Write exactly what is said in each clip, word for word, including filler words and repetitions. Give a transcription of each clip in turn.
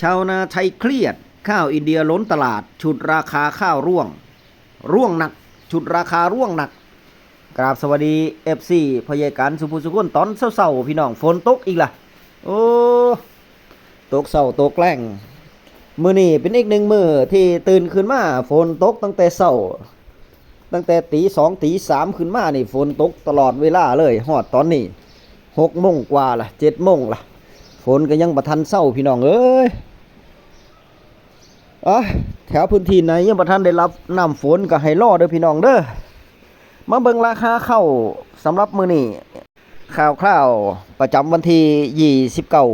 ชาวนาไทยเครียด ข้าวอินเดียล้นตลาด ฉุดราคาข้าวร่วง ร่วงหนัก ฉุดราคาร่วงหนัก กราบสวัสดี เอฟซี พ่อใหญ่การสุภูสุคน ตอนเช้าๆ พี่น้อง ฝนตกอีกละ โอ้ ตกเช้าตกแลง มื้อนี้เป็นอีกหนึ่งมื้อที่ตื่นขึ้นมา ฝนตกตั้งแต่เช้า ตั้งแต่ตีสองตีสามขึ้นมานี่ ฝนตกตลอดเวลาเลย ฮอดตอนนี้ หกโมงกว่าละ เจ็ดโมงละ ฝนก็ยังบ่ทันเซา พี่น้องเอ้ย อ่ะ แถวพื้นที่ไหนยังบ่ทันได้รับน้ำฝนก็ให้รอเด้อพี่น้องเด้อ มาเบิ่งราคาข้าวสำหรับมื้อนี้ ข่าวคราวประจำวันที่ยี่สิบเก้า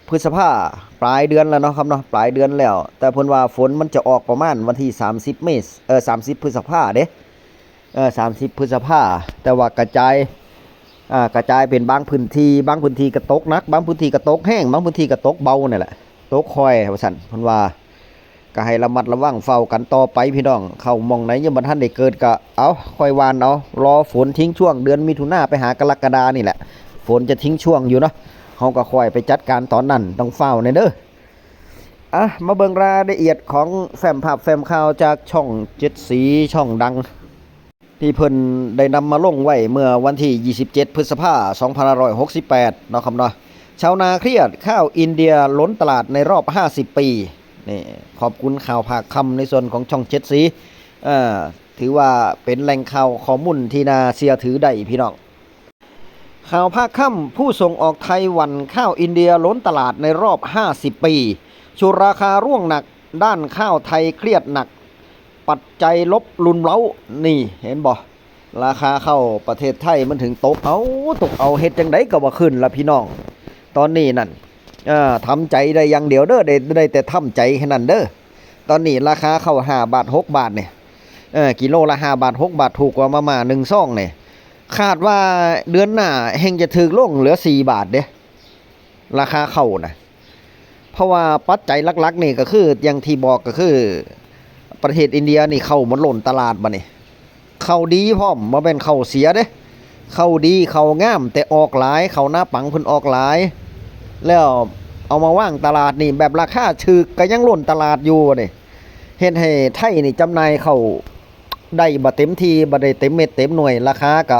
พฤษภา ปลายเดือนแล้วเนาะครับเนาะ ปลายเดือนแล้ว แต่เพิ่นว่าฝนมันจะออกประมาณวันที่สามสิบ เมษ เอ่อ สามสิบ พฤษภาเด้ เออ สามสิบ พฤษภา แต่ว่ากระจาย อ่า กระจายเป็นบางพื้นที่ บางพื้นที่ก็ตกหนัก บางพื้นที่ก็ตกแฮง บางพื้นที่ก็ตกเบานั่นแหละ ตกค่อยว่าซั่น เพิ่นว่า ก็ให้ระมัดระวังเฝ้ากันต่อไปพี่น้อง ข้าวหม่องไหนยังบ่ทันได้เกิดก็ เอา ค่อยหว่านเอา รอฝนทิ้งช่วงเดือนมิถุนาไปหากรกฎานี่แหละ ฝนจะทิ้งช่วงอยู่เนาะ เฮาก็ค่อยไปจัดการตอนนั้น ต้องฟ้าวแน่เด้อ อ่ะ มาเบิ่งรายละเอียดของแฟ้มภาพแฟ้มข่าวจากช่องเจ็ดสี ช่องดัง ที่เพิ่นได้นำมาลงไว้เมื่อวันที่ยี่สิบเจ็ด พฤษภา สองพันห้าร้อยหกสิบแปด เนาะครับเนาะ ชาวนาเครียด ข้าวอินเดียล้นตลาดในรอบห้าสิบปี นี่ ขอบคุณข่าวภาคค่ำในส่วนของช่องเจ็ดสี เอ่อ ถือว่าเป็นแหล่งข่าวข้อมูลที่น่าเชื่อถือได้พี่น้อง ข่าวภาคค่ำ ผู้ส่งออกไทยหวั่นข้าวอินเดียล้นตลาดในรอบห้าสิบปี ฉุดราคาร่วงหนัก ด้านข้าวไทยเครียดหนัก ปัจจัยลบรุนเร้า นี่เห็นบ่ ราคาข้าวประเทศไทยมันถึงตก เอา ตกเอา เฮ็ดจั่งใดก็บ่ขึ้นละพี่น้อง ตอนนี้นั่น เอ่อ ทำใจได้อย่างเดียวเด้อ ได้ ได้แต่ทำใจแค่นั้นเด้อ ตอนนี้ราคาข้าวห้าบาท หกบาทเนี่ย เออ กิโลละห้าบาท หกบาท ถูกกว่ามาม่าหนึ่งซองเนี่ย คาดว่าเดือนหน้าแฮ่งจะถูกลงเหลือสี่บาทเด้ ราคาข้าวนะ เพราะว่าปัจจัยหลักๆนี่ก็คือ อย่างที่บอกก็คือ ประเทศอินเดียนี่ข้าวมันล้นตลาดบัดนี้ ข้าวดีพร้อม บ่แม่นข้าวเสียเด้ ข้าวดี ข้าวงาม แต่ออกหลาย ข้าวนาปังเพิ่นออกหลาย แล้วเอามาวางตลาดนี่ แบบราคาถูกก็ยังล้นตลาดอยู่นี่ เฮ็ดให้ไทยนี่จำหน่ายข้าวได้บ่เต็มที่ บ่ได้เต็มเม็ดเต็มหน่วย ราคาก็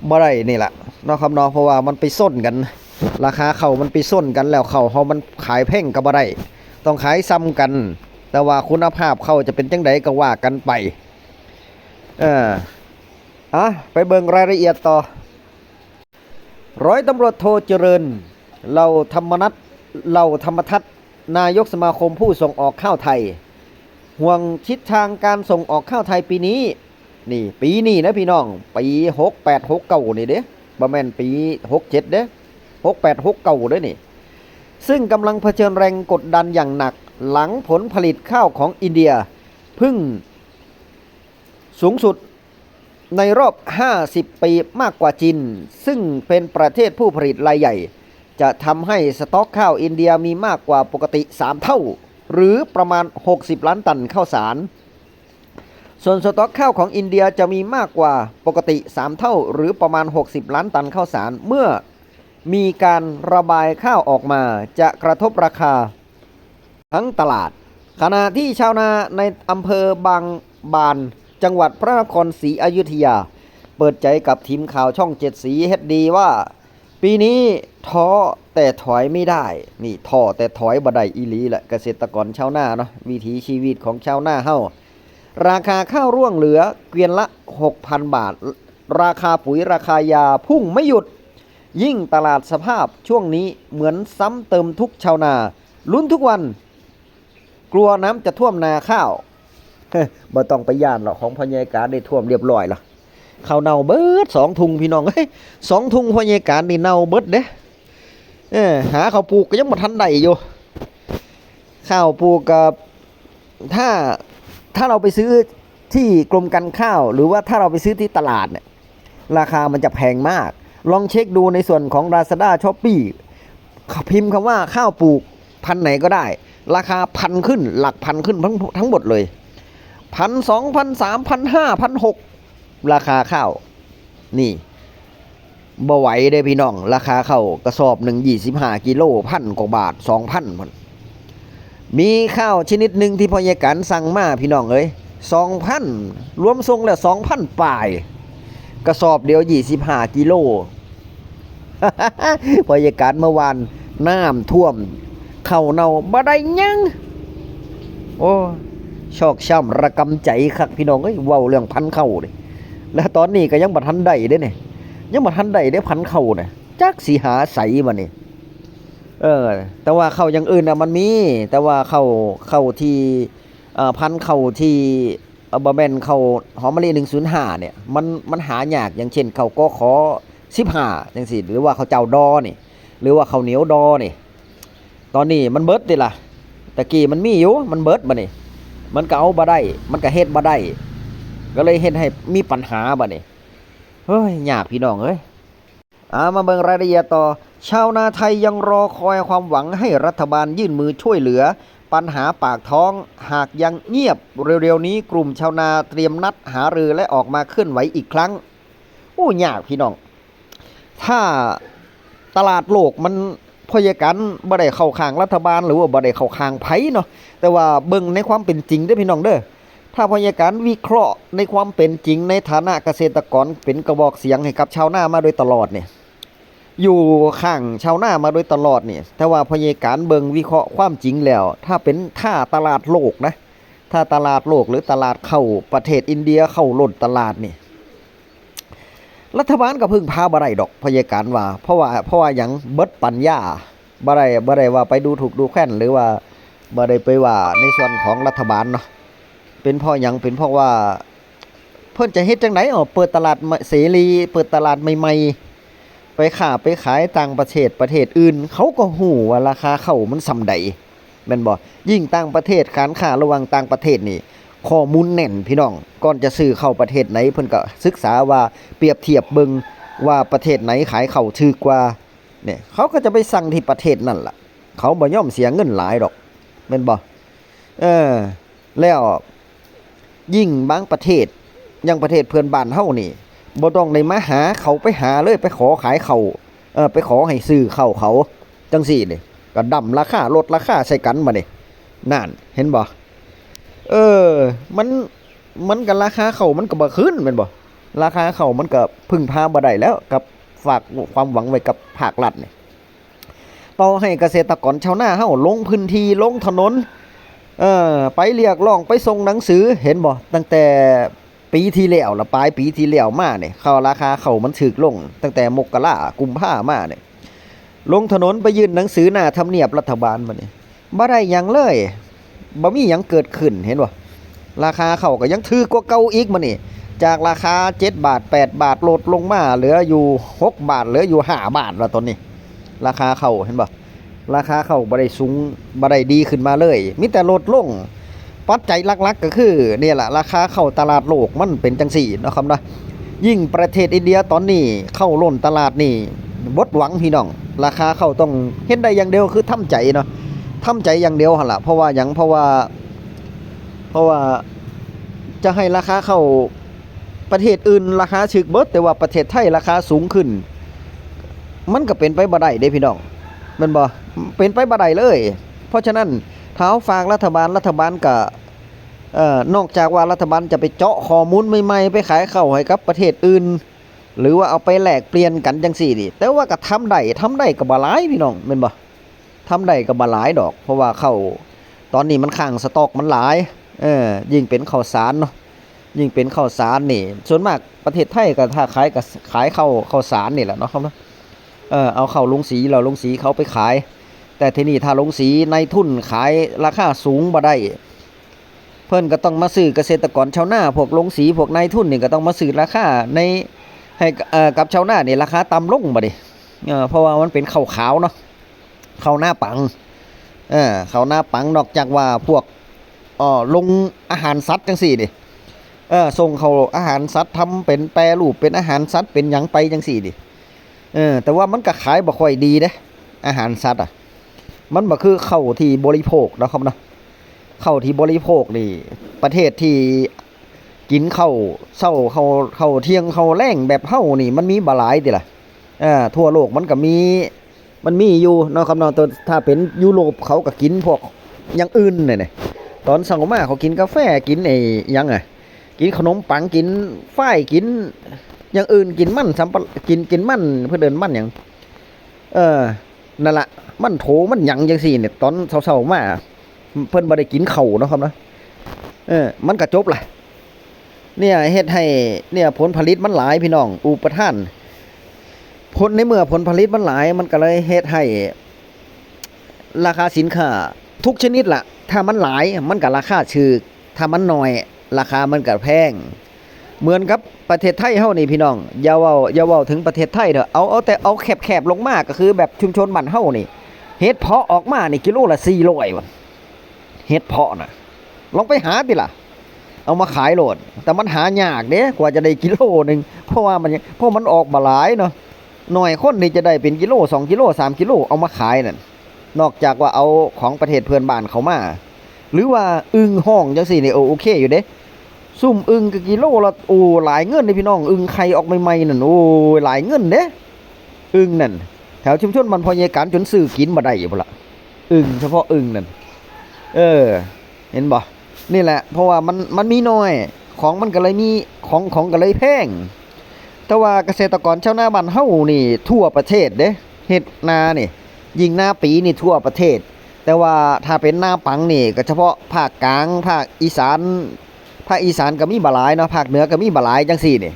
บ่ได้นี่ล่ะเนาะครับเนาะ เพราะว่ามันไปชนกัน ราคาข้าวมันไปชนกัน แล้วข้าวเฮามันขายแพงก็บ่ได้ ต้องขายส่ำกัน แต่ว่าคุณภาพข้าวจะเป็นจั่งใดก็ว่ากันไป เออ อ่ะ ไปเบิ่งรายละเอียดต่อ ร้อยตำรวจโทเจริญ เหล่าธรรมนัส เหล่าธรรมทัศน์ นายกสมาคมผู้ส่งออกข้าวไทย ห่วงทิศทางการส่งออกข้าวไทยปีนี้ นี่ ปีนี้นะพี่น้อง ปีหกแปด หกเก้านี่เด้ บ่แม่นปีหกเจ็ดเด้ หกแปด หกเก้าเด้นี่ ซึ่งกำลังเผชิญแรงกดดันอย่างหนัก หลังผลผลิตข้าวของอินเดีย เพิ่งสูงสุดในรอบห้าสิบปี มากกว่าจีน ซึ่งเป็นประเทศผู้ผลิตรายใหญ่ จะทำให้สต็อกข้าวอินเดียมีมากกว่าปกติสามเท่า หรือประมาณหกสิบล้านตันข้าวสาร ส่วนสต็อกข้าวของอินเดียจะมีมากกว่าปกติสามเท่า หรือประมาณหกสิบล้านตันข้าวสาร เมื่อมีการระบายข้าวออกมา จะกระทบราคาทั้งตลาด ขณะที่ชาวนาในอำเภอบางบาน จังหวัดพระนครศรีอยุธยา เปิดใจกับทีมข่าวช่องเจ็ดสี เอชดี ว่า ปีนี้ท้อแต่ถอยไม่ได้ นี่ ท้อแต่ถอยบ่ได้อีหลีแหละ เกษตรกรชาวนาเนาะ วิถีชีวิตของชาวนาเฮา ราคาข้าวร่วงเหลือเกวียนละหกพันบาท ราคาปุ๋ยราคายาพุ่งไม่หยุด ยิ่งตลาดสภาพช่วงนี้เหมือนซ้ำเติมทุกข์ชาวนา ลุ้นทุกวัน กลัวน้ำจะท่วมนาข้าว บ่ต้องไปย่านหรอก ของพ่อใหญ่การได้ท่วมเรียบร้อยแล้ว ข้าวเน่าเบิดสองทุ่งพี่น้องเอ้ย สองทุ่งพ่อใหญ่การนี่เน่าเบิดเด้ เออ หาข้าวปลูกก็ยังบ่ทันได้อยู่ ข้าวปลูกกับ ถ้า ถ้าเราไปซื้อที่กรมการข้าว หรือว่าถ้าเราไปซื้อที่ตลาดเนี่ย ราคามันจะแพงมาก ลองเช็คดูในส่วนของ Lazada Shopee พิมพ์คำว่าข้าวปลูกพันธุ์ไหนก็ได้ ราคาพันขึ้น หลักพันขึ้นทั้ง ทั้งหมดเลย พัน สองพัน สามพัน ห้าพัน หก ราคาข้าว นี่ บ่ไหวเด้พี่น้อง ราคาข้าวกระสอบหนึ่ง ยี่สิบห้ากิโล พันกว่าบาท สองพัน พุ้น มีข้าวชนิดหนึ่งที่พ่อใหญ่การสั่งมาพี่น้องเอ้ย สองพัน รวมส่งแล้ว สองพัน ปลาย กระสอบเดียว ยี่สิบห้า กิโล พ่อใหญ่การเมื่อวาน น้ำท่วม ข้าวเน่าบ่ได้หยัง โอ้ ชอกช้ำระกำใจคักพี่น้องเอ้ย เว้าเรื่องพันธุ์ข้าวนี่ และตอนนี้ก็ยังบ่ทันได้เด้เนี่ย ยังบ่ทันได้เด้พันธุ์ข้าวเนี่ย จักสิหาใสบัดนี้ เออ แต่ว่าข้าวอย่างอื่นน่ะมันมี แต่ว่าข้าว ข้าวที่ เอ่อ พันธุ์ข้าวที่ เอ่อ บ่แม่นข้าวหอมมะลิ หนึ่งศูนย์ห้า เนี่ย มัน มันหายาก อย่างเช่นข้าว กข สิบห้า จังซี้ หรือว่าข้าวเจ้าดอนี่ หรือว่าข้าวเหนียวดอนี่ ตอนนี้มันเบิดติล่ะ ตะกี้มันมีอยู่ มันเบิดบัดนี้ มันก็เอาบ่ได้ มันก็เฮ็ดบ่ได้ ก็เลยเฮ็ดให้มีปัญหาบัดนี้ เฮ้ย ยากพี่น้องเอ้ย อ่า มาเบิ่งรายละเอียดต่อ ชาวนาไทยยังรอคอยความหวังให้รัฐบาลยื่นมือช่วยเหลือ ปัญหาปากท้อง หากยังเงียบ เร็วๆนี้กลุ่มชาวนาเตรียมนัดหารือและออกมาเคลื่อนไหวอีกครั้ง โอ้ ยากพี่น้อง ถ้าตลาดโลกมัน พ่อใหญ่การบ่ได้เข้าข้างรัฐบาล หรือว่าบ่ได้เข้าข้างไผเนาะ แต่ว่าเบิ่งในความเป็นจริงเด้อพี่น้องเด้อ ถ้าพ่อใหญ่การวิเคราะห์ในความเป็นจริง ในฐานะเกษตรกรเป็นกระบอกเสียงให้กับชาวนามาโดยตลอดเนี่ย อยู่ข้างชาวนามาโดยตลอดเนี่ย แต่ว่าพ่อใหญ่การเบิ่งวิเคราะห์ความจริงแล้ว ถ้าเป็น ถ้าตลาดโลกนะ ถ้าตลาดโลกหรือตลาดข้าวประเทศอินเดีย ข้าวล้นตลาดนี่ รัฐบาลก็พึ่งพาบ่ได้ดอก พ่อใหญ่การว่า เพราะว่า เพราะว่าหยัง เบิดปัญญา บ่ได้ บ่ได้ว่าไปดูถูกดูแคลน หรือว่าบ่ได้ไปว่าในส่วนของรัฐบาลเนาะ เป็นเพราะหยัง เป็นเพราะว่า เพิ่นจะเฮ็ดจั่งใด๋ อ้อ เปิดตลาดเสรี เปิดตลาดใหม่ๆ ไปค้าไปขายต่างประเทศ ประเทศอื่น เขาก็ฮู้ว่าราคาข้าวมันส่ำใด๋ แม่นบ่ ยิ่งต่างประเทศ การค้าระหว่างต่างประเทศนี่ ข้อมูลแน่นพี่น้อง ก่อนจะซื้อข้าวประเทศไหน เพิ่นก็ศึกษาว่า เปรียบเทียบเบิ่งว่าประเทศไหนขายข้าวถูกกว่า เนี่ย เขาก็จะไปสั่งที่ประเทศนั่นล่ะ เขาบ่ยอมเสียเงินหลายดอก แม่นบ่ เออ แล้วยิ่งบางประเทศ อย่างประเทศเพื่อนบ้านเฮานี่ บ่ต้องได้มาหา เขาไปหาเลย ไปขอขายข้าว เออ ไปขอให้ซื้อข้าวเขา จั่งซี้นี่ ก็ดั้มราคา ลดราคาใส่กันบัดนี้ นั่น เห็นบ่ เออ มัน มันก็ราคาข้าวมันก็บ่ขึ้นแม่นบ่ ราคาข้าวมันก็พึ่งพาบ่ได้แล้ว กับฝากความหวังไว้กับภาครัฐนี่ ต่อให้เกษตรกรชาวนาเฮาลงพื้นที่ ลงถนน เอ่อ ไปเรียกร้อง ไปส่งหนังสือ เห็นบ่ ตั้งแต่ปีที่แล้วละ ปลายปีที่แล้วมาเนี่ย ข้าว ราคาข้าวมันถูกลง ตั้งแต่มกรา กุมภามาเนี่ย ลงถนนไปยื่นหนังสือหน้าทำเนียบรัฐบาลบัดนี้ บ่ได้หยังเลย บ่มีหยังเกิดขึ้น เห็นบ่ ราคาข้าวก็ยังถูกกว่าเก่าอีกบัดนี้ จากราคาเจ็ดบาท แปดบาท ลดลงมาเหลืออยู่หกบาท เหลืออยู่ห้าบาทแล้วตอนนี้ ราคาข้าว เห็นบ่ ราคาข้าวบ่ได้สูง บ่ได้ดีขึ้นมาเลย มีแต่ลดลง ปัจจัยหลักๆก็คือเนี่ยล่ะ ราคาข้าวตลาดโลกมันเป็นจั่งซี้เนาะครับเนาะ ยิ่งประเทศอินเดียตอนนี้ข้าวล้นตลาดนี่ หมดหวังพี่น้อง ราคาข้าวต้องเฮ็ดได้อย่างเดียวคือทำใจเนาะ ทำใจอย่างเดียวหั่นล่ะ เพราะว่าหยัง เพราะว่า เพราะว่าจะให้ราคาข้าวประเทศอื่นราคาถูกเบิด แต่ว่าประเทศไทยราคาสูงขึ้น มันก็เป็นไปบ่ได้เด้พี่น้อง แม่นบ่ เป็นไปบ่ได้เลย เพราะฉะนั้นถ้าเฮาฝากรัฐบาล รัฐบาลก็ เอ่อ นอกจากว่ารัฐบาลจะไปเจาะข้อมูลใหม่ๆ ไปขายข้าวให้กับประเทศอื่น หรือว่าเอาไปแลกเปลี่ยนกันจั่งซี้นี่ แต่ว่าก็ทำได้ ทำได้ก็บ่หลายพี่น้อง แม่นบ่ ทำได้ก็บ่หลายดอก เพราะว่าข้าวตอนนี้มันค้างสต็อกมันหลาย เออ ยิ่งเป็นข้าวสารเนาะ ยิ่งเป็นข้าวสารนี่ ส่วนมากประเทศไทยก็ถ้าขายก็ขายข้าว ข้าวสารนี่แหละเนาะครับเนาะ เออ เอาเข้าโรงสี แล้วโรงสีเขาไปขาย แต่ทีนี้ถ้าโรงสีนายทุนขายราคาสูงบ่ได้ เพิ่นก็ต้องมาซื้อ เกษตรกรชาวนา พวกโรงสี พวกนายทุนนี่ก็ต้องมาซื้อราคาใน ให้ เอ่อ กับชาวนานี่ราคาต่ำลงบัดนี้ เอ่อ เพราะว่ามันเป็นข้าวขาวเนาะ ข้าวนาปัง เอ่อ ข้าวนาปัง นอกจากว่าพวก เอ่อ โรงอาหารสัตว์จั่งซี้นี่ เอ่อ ส่งเข้าอาหารสัตว์ ทำเป็นแปรรูปเป็นอาหารสัตว์ เป็นหยังไปจั่งซี้นี่ เออ แต่ว่ามันก็ขายบ่ค่อยดีเด้ อาหารสัตว์อะ มันบ่คือข้าวที่บริโภคเนาะครับเนาะ ข้าวที่บริโภคนี่ ประเทศที่กินข้าวเช้า ข้าว ข้าวเที่ยง ข้าวแลงแบบเฮานี่ มันมีบ่หลายติล่ะ เออ ทั่วโลกมันก็มี มันมีอยู่เนาะครับเนาะ แต่ถ้าเป็นยุโรปเขาก็กินพวก อย่างอื่นเนี่ย ตอนเช้ามาเขากินกาแฟ กินไอ้หยังอะ กินขนมปัง กินฝ้าย กินอย่างอื่น กินมันสำปะ กิน กินมัน เพิ่นเอิ้นมันหยัง เออ นั่นละ มันโถ มันหยังจังซี่เนี่ย ตอนเช้าๆมา เพิ่นบ่ได้กินข้าวเนาะครับเนาะ เออ มันก็จบละ เนี่ยเฮ็ดให้ เนี่ยผลผลิตมันหลายพี่น้อง อุปทาน ผล ในเมื่อผลผลิตมันหลาย มันก็เลยเฮ็ดให้ ราคาสินค้าทุกชนิดละ ถ้ามันหลาย มันก็ราคาถูก ถ้ามันน้อย ราคามันก็แพง เหมือนกับประเทศไทยเฮานี่พี่น้อง อย่าเว้า อย่าเว้าถึงประเทศไทยเถอะ เอา เอาแต่เอาแคบๆลงมา ก็คือแบบชุมชนบ้านเฮานี่ เห็ดเผาะออกมานี่กิโลละสี่ร้อยว่ะ เห็ดเผาะน่ะ ลองไปหาติล่ะ เอามาขายโลด แต่มันหายากเด้ กว่าจะได้กิโลหนึ่ง เพราะว่ามันยัง เพราะมันออกบ่หลายเนาะ น้อยคนนี่จะได้เป็นกิโล สองกิโล สามกิโล เอามาขายนั่น นอกจากว่าเอาของประเทศเพื่อนบ้านเข้ามา หรือว่าอึ่งห้องจังซี่นี่ โอ้ โอเคอยู่เด้ ซุ่มอึ่งก็กิโลละ โอ้ หลายเงินเด้พี่น้อง อึ่งไข่ออกใหม่ๆนั่น โอ้ย หลายเงินเด้ อึ่งนั่น แถวชุมชนบ้านพ่อใหญ่การจนซื้อกินบ่ได้อยู่พุ้นละ อึ่ง เฉพาะอึ่งนั่น เออ เห็นบ่ นี่แหละ เพราะว่ามัน มันมีน้อย ของมันก็เลยมี ของ ของก็เลยแพง แต่ว่าเกษตรกรชาวนาบ้านเฮานี่ทั่วประเทศเด้ เฮ็ดนานี่ ยิ่งนาปีนี่ทั่วประเทศ แต่ว่าถ้าเป็นนาปังนี่ก็เฉพาะภาคกลาง ภาคอีสาน ภาคอีสานก็มีบ่หลายเนาะ ภาคเหนือก็มีบ่หลายจังซี่นี่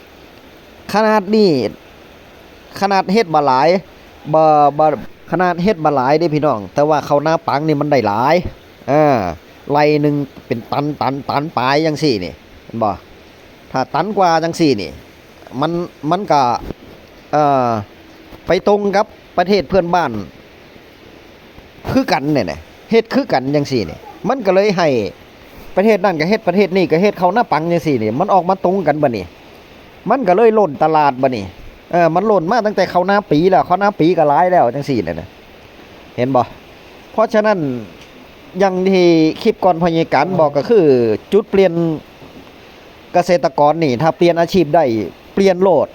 ขนาดนี้ ขนาดเฮ็ดบ่หลาย บ่ บ่ ขนาดเฮ็ดบ่หลายเด้พี่น้อง แต่ว่าข้าวนาปังนี่มันได้หลาย เออ ไร่หนึ่งเป็นตัน ตัน ตันปลายจังซี่นี่ เห็นบ่ ถ้าตันกว่าจังซี่นี่ มัน มันก็ เอ่อ ไปตรงกับประเทศเพื่อนบ้าน คือกันเนี่ยนะ เฮ็ดคือกันจังซี่นี่ มันก็เลยให้ประเทศนั่นก็เฮ็ด ประเทศนี้ก็เฮ็ดข้าวนาปังจังซี่นี่ มันออกมาตรงกันบัดนี้ มันก็เลยล้นตลาดบัดนี้ เออ มันล้นมาตั้งแต่ข้าวนาปีแล้ว ข้าวนาปีก็หลายแล้วจังซี่เนี่ยนะ เห็นบ่ เพราะฉะนั้น อย่างที่คลิปก่อนพ่อใหญ่การบอกก็คือ จุดเปลี่ยนเกษตรกรนี่ ถ้าเปลี่ยนอาชีพได้ เปลี่ยนโลด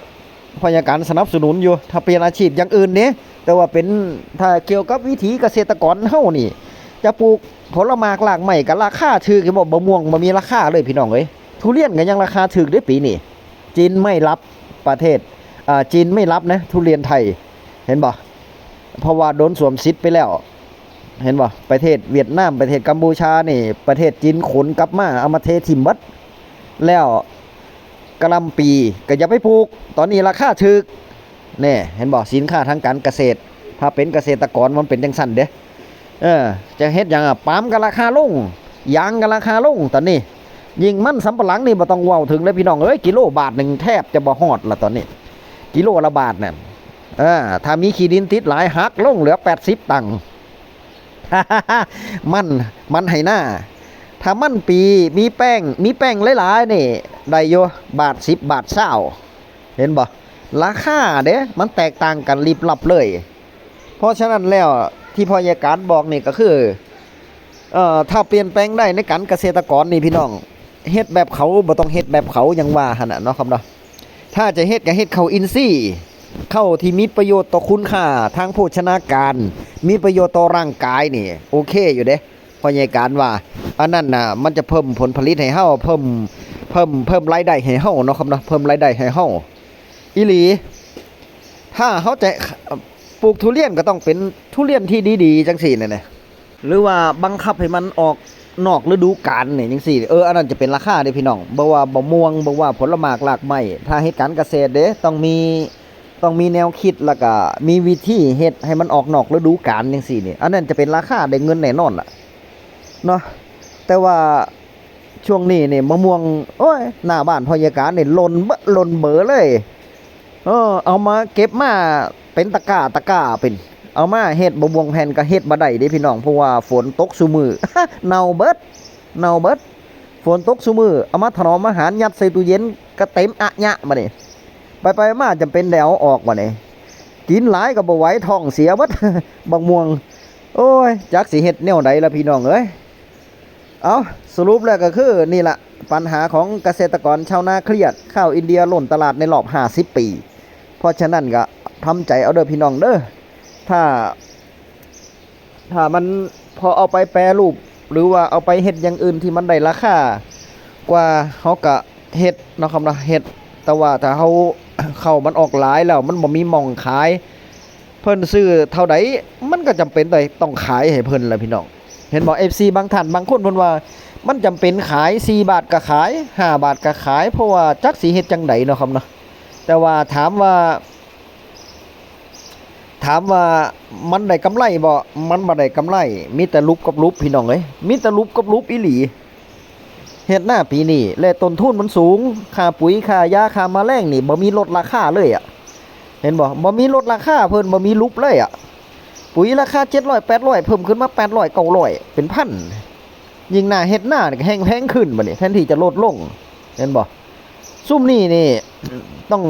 พ่อใหญ่การสนับสนุนอยู่ ถ้าเปลี่ยนอาชีพอย่างอื่นนี่ แต่ว่าเป็น ถ้าเกี่ยวกับวิถีเกษตรกรเฮานี่ จะปลูกผลหมากรากไม้ก็ราคาถูก เห็นบ่ บ่ม่วงบ่มีราคาเลยพี่น้องเอ้ย ทุเรียนก็ยังราคาถูกเด้ปีนี้ จีนไม่รับประเทศ อ่า จีนไม่รับนะ ทุเรียนไทย เห็นบ่ เพราะว่าโดนสวมสิทธิ์ไปแล้ว เห็นบ่ ประเทศเวียดนาม ประเทศกัมพูชานี่ ประเทศจีนขนกลับมา เอามาเทถิ่มเบิด แล้วกะหล่ำปีก็อย่าไปปลูก ตอนนี้ราคาถูก แน่ เห็นบ่ สินค้าทางการเกษตร ถ้าเป็นเกษตรกรมันเป็นจังซั่นเด้ เออ จะเฮ็ดหยังอะ ปาล์มก็ราคาลง ยางก็ราคาลง ตอนนี้ ยิ่งมันสำปะหลังนี่บ่ต้องเว้าถึงเลยพี่น้องเอ้ย กิโลบาทหนึ่งแทบจะบ่ฮอดละตอนนี้ กิโลละบาทน่ะ เออ ถ้ามีขี้ดินติดหลายหักลงเหลือแปดสิบตังค์ มัน มันไหหน้า ถ้ามันปีมีแป้ง มีแป้งหลายๆนี่ ได้อยู่ บาทสิบ บาทซาว เห็นบ่ ราคาเด้ มันแตกต่างกันลิบลับเลย เพราะฉะนั้นแล้วที่พ่อใหญ่การบอกนี่ก็คือ เอ่อ ถ้าเปลี่ยนแปลงได้ในการเกษตรกรนี่พี่น้อง เฮ็ดแบบเขา บ่ต้องเฮ็ดแบบเขา ยังว่าหั่นน่ะเนาะครับเนาะ ถ้าจะเฮ็ดก็เฮ็ดข้าวอินทรีย์ ข้าวที่มีประโยชน์ต่อคุณค่าทางโภชนาการ มีประโยชน์ต่อร่างกายนี่ โอเคอยู่เด้ พ่อใหญ่การว่า อันนั้นน่ะ มันจะเพิ่มผลผลิตให้เฮา เพิ่ม เพิ่ม เพิ่มรายได้ให้เฮาเนาะครับเนาะ เพิ่มรายได้ให้เฮา อีหลี ถ้าเฮาจะปลูกทุเรียนก็ต้องเป็นทุเรียนที่ดีๆจังซี่นั่นแหละ หรือว่าบังคับให้มันออกนอกฤดูกาลนี่จังซี่ เออ อันนั้นจะเป็นราคาเด้พี่น้อง บ่ว่าบ่ม่วง บ่ว่าผลหมากรากไม้ ถ้าเฮ็ดการเกษตรเด้ ต้องมี ต้องมีแนวคิด แล้วก็มีวิธีเฮ็ดให้มันออกนอกฤดูกาลจังซี่นี่ อันนั้นจะเป็นราคาได้เงินแน่นอนล่ะ เนาะ แต่ว่าช่วงนี้นี่มะม่วง โอ้ย หน้าบ้านพ่อใหญ่การนี่หล่นเบ้อ หล่นเบ้อเลย เออ เอามาเก็บมาเป็นตะกร้า ตะกร้าเป็น เอามาเฮ็ดบ่ม่วงแผ่นก็เฮ็ดบ่ได้เด้พี่น้อง เพราะว่าฝนตกซุมื้อ เน่าเบิด เน่าเบิด ฝนตกซุมื้อ เอามาถนอมอาหารยัดใส่ตู้เย็นก็เต็มอะยะบัดนี้ ไปๆมาจำเป็นได้เอาออกบัดนี้ กินหลายก็บ่ไหว ท้องเสียเบิด บักม่วง โอ้ย จักสิเฮ็ดแนวใดล่ะพี่น้องเอ้ย เอา สรุปแล้วก็คือนี่ล่ะ ปัญหาของเกษตรกรชาวนาเครียด ข้าวอินเดียหล่นตลาดในรอบห้าสิบปี เพราะฉะนั้นก็ทำใจเอาเด้อพี่น้องเด้อ ถ้า ถ้ามันพอเอาไปแปรรูป หรือว่าเอาไปเฮ็ดอย่างอื่นที่มันได้ราคากว่า เฮาก็เฮ็ดเนาะครับเนาะ เฮ็ด แต่ว่าถ้าเฮา ข้าวมันออกหลายแล้วมันบ่มีหม่องขาย เพิ่นซื้อเท่าใดมันก็จำเป็นต้องขายให้เพิ่นแหละพี่น้อง เห็นบ่ เอฟซี บางท่านบางคนเพิ่นว่า มันจำเป็นขาย สี่ บาทก็ขาย ห้า บาทก็ขาย เพราะว่าจักสิเฮ็ดจั่งใดเนาะครับเนาะ แต่ว่าถามว่า ถามว่ามันได้กำไรบ่ มันบ่ได้กำไร มีแต่หลุบกับหลุบพี่น้องเอ้ย มีแต่หลุบกับหลุบอีหลี เฮ็ดนาปีนี้ และต้นทุนมันสูง ค่าปุ๋ย ค่ายา ค่าแมลงนี่บ่มีลดราคาเลยอะ เห็นบ่ บ่มีลดราคา เพิ่นบ่มีหลุบเลยอะ ปุ๋ยราคา เจ็ดร้อย แปดร้อย เพิ่มขึ้นมา แปดร้อย เก้าร้อย เป็นพัน ยิ่งหน้าเฮ็ดนานี่ก็แฮ่งแพงขึ้นบัดนี้ แทนที่จะลดลง เห็นบ่ ซุมนี้นี่ ต้อง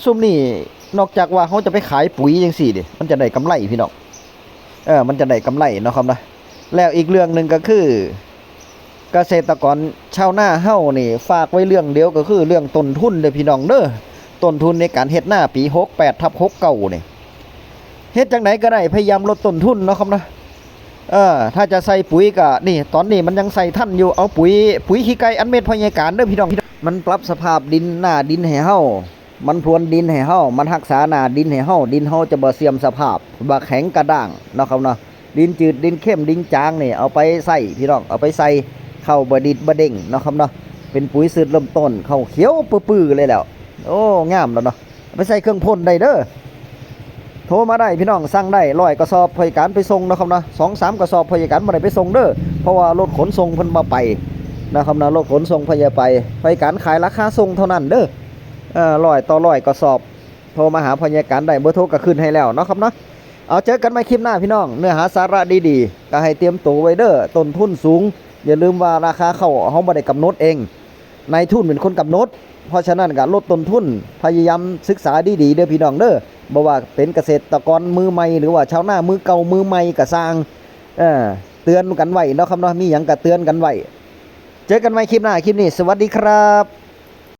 ซุมนี้ นอกจากว่าเฮาจะไปขายปุ๋ยจั่งซี้เด้ มันจะได้กำไรพี่น้อง เออ มันจะได้กำไรเนาะครับเนาะ แล้วอีกเรื่องหนึ่งก็คือ เกษตรกรชาวนาเฮานี่ ฝากไว้เรื่องเดียวก็คือเรื่องต้นทุนเด้อพี่น้องเด้อ ต้นทุนในการเฮ็ดนาปี หกแปดทับหกเก้า นี่ เฮ็ดจั่งใดก็ได้ พยายามลดต้นทุนเนาะครับเนาะ เออ ถ้าจะใส่ปุ๋ยก็ นี่ ตอนนี้มันยังใส่ทันอยู่ เอาปุ๋ย ปุ๋ยขี้ไก่อัดเม็ดพ่อใหญ่การเด้อพี่น้อง มันปรับสภาพดิน หน้าดินให้เฮา มันพรวนดินให้เฮา มันรักษาหน้าดินให้เฮา ดินเฮาจะบ่เสื่อมสภาพ บ่แข็งกระด้างเนาะครับเนาะ ดินจืด ดินเค็ม ดินจางนี่ เอาไปใส่พี่น้อง เอาไปใส่ เข้าบ่ดิดบ่เด้งเนาะครับเนาะ เป็นปุ๋ยสูตรเริ่มต้น เข้าเขียวปื้อๆเลยแล้ว โอ้ งามแล้วเนาะ เอาไปใส่เครื่องพ่นได้เด้อ โทรมาได้พี่น้อง สั่งได้ ร้อยกระสอบ พ่อใหญ่การไปส่งเนาะครับเนาะ สองสามกระสอบ พ่อใหญ่การบ่ได้ไปส่งเด้อ เพราะว่ารถขนส่งเพิ่นบ่ไปนะครับเนาะ รถขนส่งพ่อใหญ่ไป พ่อใหญ่การขายราคาส่งเท่านั้นเด้อ เอ่อ ร้อยต่อร้อยกระสอบ โทรมาหาพ่อใหญ่การได้ เบอร์โทรก็ขึ้นให้แล้วเนาะครับเนาะ เอาเจอกันใหม่คลิปหน้าพี่น้อง เนื้อหาสาระดีๆ ก็ให้เตรียมตัวไว้เด้อ ต้นทุนสูง อย่าลืมว่าราคาข้าวเฮาบ่ได้กำหนดเอง นายทุนเป็นคนกำหนด เพราะฉะนั้นก็ลดต้นทุน พยายามศึกษาดีๆเด้อพี่น้องเด้อ บ่ว่าเป็นเกษตรกรมือใหม่ หรือว่าชาวนามือเก่ามือใหม่ก็ซ่าง เออ เตือนกันไว้เนาะครับเนาะ มีหยังก็เตือนกันไว้ เจอกันใหม่คลิปหน้า คลิปนี้ สวัสดีครับ